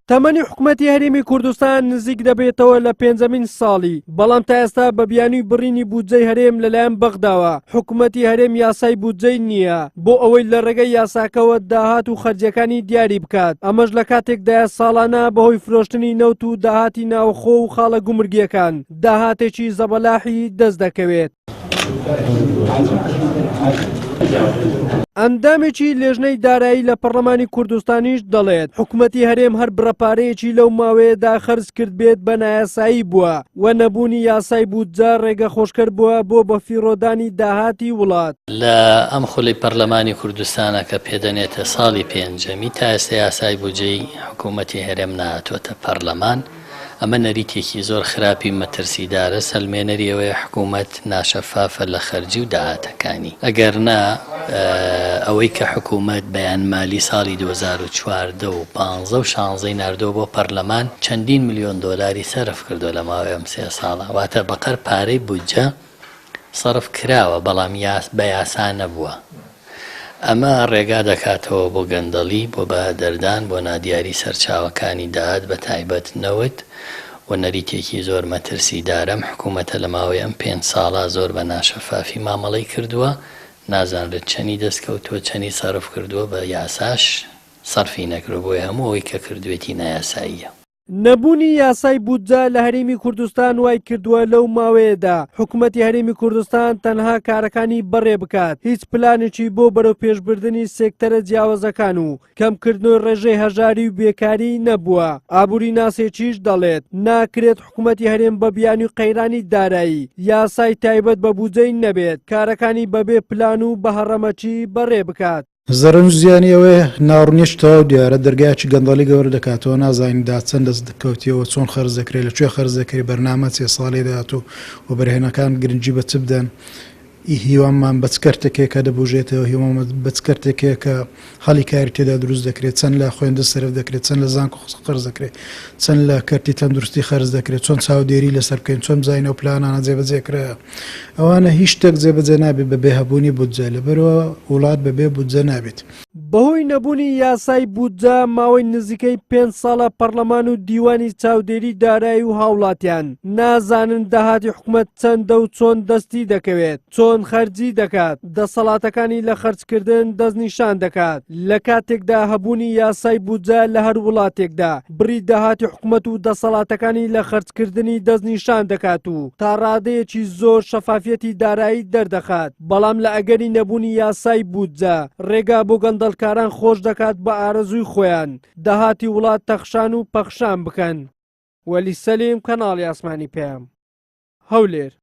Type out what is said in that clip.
تەمەنی حکومەتی هەرێمی کوردستان نزیک دەبێتەوە لە پێنجەمین ساڵی، بەڵام تا ئێستا بە بیانووی بڕینی بودجەی هەرێم لەلایەن بەغداوە، حکومەتی هەرێم یاسای بودجەی نییە بۆ ئەوەی لە ڕێگەی یاساکەوە داهات و خەرجیەکانی دیاری بکات، ئەمەش لە کاتێکدایە ساڵانە بەهۆی فرۆشتنی نەوت و داهاتی ناوخۆ و خاڵە گومرگیەکان داهاتێکی زەبەلاحی دەست دەکەوێت. ئەندامێکی لێژنەی دارایی لە پەرلەمانی کوردستانیش دەڵێت حکومەتی هەرێم هەر بڕە پارەیەکی لەو ماوەیەدا خەرج کردبێت بە نایاسایی بووە و نەبوونی یاسای بودجە ڕێگە خۆشکەر بووە بۆ بەفیڕۆدانی داهاتی وڵات. لە ئەم خولەی پەرلەمانی کوردستانە کە پێدەنێتە ساڵی پێنجەمی تا ئێستا یاسای بودجەی حکومەتی هەرێم نەهاتووەتە پەرلەمان. ئەمە نەریتێکی زۆر خراپی مەترسیدارە، سەلمێنەری ئەوەیە حکوومەت ناشەفافە لە خەرجی و داهاتەکانی. ئەگەر نا ئەوەی کە حکوومەت بەیان مالی ساڵی 2014 و پانزە و شانزەی ناردووە بۆ پەرلەمان چەندین ملیۆن دۆلاری سەرف کردووە لە ماوەی ئەم سێ ساڵە، واتە بەقەر پارەی بودجە سەرف کراوە بەڵام بە یاسا نەبووە. ئەمە ڕێگا دەکاتەوە بۆ گەندەڵی، بۆ بەهەدەردان، بۆ نادیاری سەرچاوەکانی داهات بە تایبەت نەوت و نەریتێکی زۆر مەترسیدارە. ئەم حکوومەتە لە ماوەی ئەم پێنج ساڵە زۆر بە ناشەفافی مامەڵەی کردووە، نازانرێت چەنی دەستکەوتووە، چەنی سەرف کردووە، بە یاساش سەرفی نەکردووە، بۆیە هەموو ئەوەی کە کردوویەتی نایاساییە. نەبوونی یاسای بودجە لە هەرێمی کوردستان وای کردووە لەو ماوەیەدا حکومەتی هەرێمی کوردستان تەنها کارەکانی بەڕێ بکات هیچ پلانێکی بۆ بەرەوپێشبردنی سێکتەرە جیاوازەکان و کەمکردنەوەی ڕێژەی هەژاری و بێکاری نەبووە ئابووری ناسێکیش دەڵێت ناکرێت حکومەتی هەرێم بە بیانووی قەیرانی دارایی یاسای تایبەت بە بودجەی نەبێت کارەکانی بەبێ پلان و بە هەڕەمەکی بەڕێ بکات. زەرەر و زیانی ئەوەیە ناڕوونیەکی تەواو دیارە، دەرگایەکی گەندەڵی گەورە دەکاتەوە، نازانین داهات چەند دەست کەوتیەوە، چۆن خەرج دەکرێت، لە کوێ خەرج دەکرێت، بەرنامە چیە ساڵی داهاتوو، وەبەرهێنەکان گرنگی بە چ بدەن، هیوامان بە چ کەرتێک هەیە کە دەبوژێتەوە، هیوامان بە چ کەرتێک هەیە کە هەڵی کاری تێدا دروست دەکرێت، چەند لە خوێندن سەرف دەکرێت، چەند لە زانکۆ خەرج دەکرێت، چەند لە کەرتی تەندروستی خەرج دەکرێت، چۆن چاودێری لەسەر بکەین، چۆن بزانین ئەو پلانانە جێبەجێ کرایە. ئەوانە هیچ شتێک جێبەجێ نابێت بەبێ هەبوونی بودجە، لەبەرئەوە وڵات بەبێ بودجە نابێت. بەهۆی نەبوونی یاسای بودجە ماوەی نزیکەی پێنج ساڵە پەڕلەمان و دیوانی چاودێری دارایی و هاوڵاتیان نازانن داهاتی حکومەت چەندە و چۆن دەستی دەکەوێت، چۆن خەرجی دەکات، دەسەڵاتەکانی لە خەرجکردن دەستنیشان دەکات، لە کاتێکدا هەبوونی یاسای بودجە لە هەر وڵاتێکدا بڕی داهاتی حکومەت و دەسەڵاتەکانی لە خەرجکردنی دەستنیشان دەکات و تا ڕادەیەکی زۆر شەفافیەتی دارایی دەردەخات، بەڵام لە ئەگەری نەبوونی یاسای بودجە ڕێگا بۆ گەندەڵکاران خۆش دەکات بە ئارەزووی خۆیان داهاتی وڵات تەخشان و پەخشان بکەن. وەلی سەلیم، کەناڵی ئاسمانی پەیام، هەولێر.